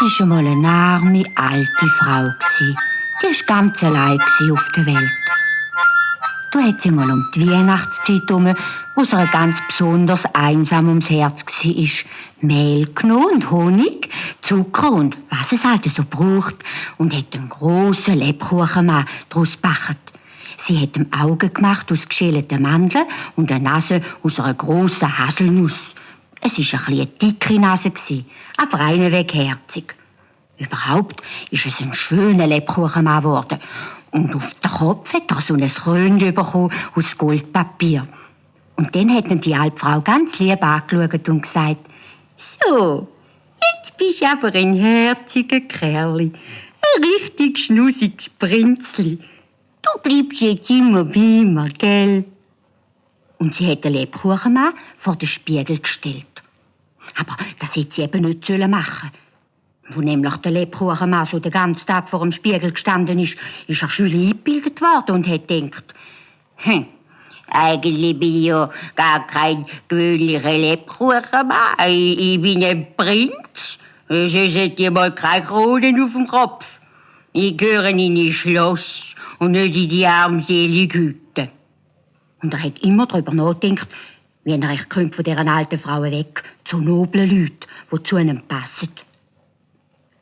Es war einmal eine arme, alte Frau. Die war ganz allein auf der Welt. Da hat sie mal um die Weihnachtszeit herum, wo es ihr ganz besonders einsam ums Herz war, Mehl genommen und Honig, Zucker und was es halt so braucht und hat einen grossen Lebkuchen daraus gebacken. Sie hat ihm Augen gemacht aus geschälten Mandeln und eine Nase aus einer grossen Haselnuss. Es war eine dicke Nase, aber einweg herzig. Überhaupt ist es ein schöner Lebkuchen geworden. Und auf den Kopf hat er so ein Krönchen bekommen aus Goldpapier. Und dann hat ihn die alte Frau ganz lieb angeschaut und gesagt: «So, jetzt bist du aber ein herziger Kerli, ein richtig schnusiges Prinzli. Du bleibst jetzt immer bei mir, gell?» Und sie hat den Lebkuchenmann vor den Spiegel gestellt. Aber das hätte sie eben nicht machen sollen. Wo nämlich der Lebkuchenmann so den ganzen Tag vor dem Spiegel gestanden ist er schön eingebildet worden und hat gedacht: «Eigentlich bin ich ja gar kein gewöhnlicher Lebkuchenmann. Ich bin ein Prinz. Sonst hätte ich mal keine Krone auf dem Kopf. Ich gehöre in ein Schloss und nicht in die armselige Hütte.» Und er hat immer darüber nachgedacht, wie er von dieser alten Frau weg zu noblen Leuten, die zu ihm passen.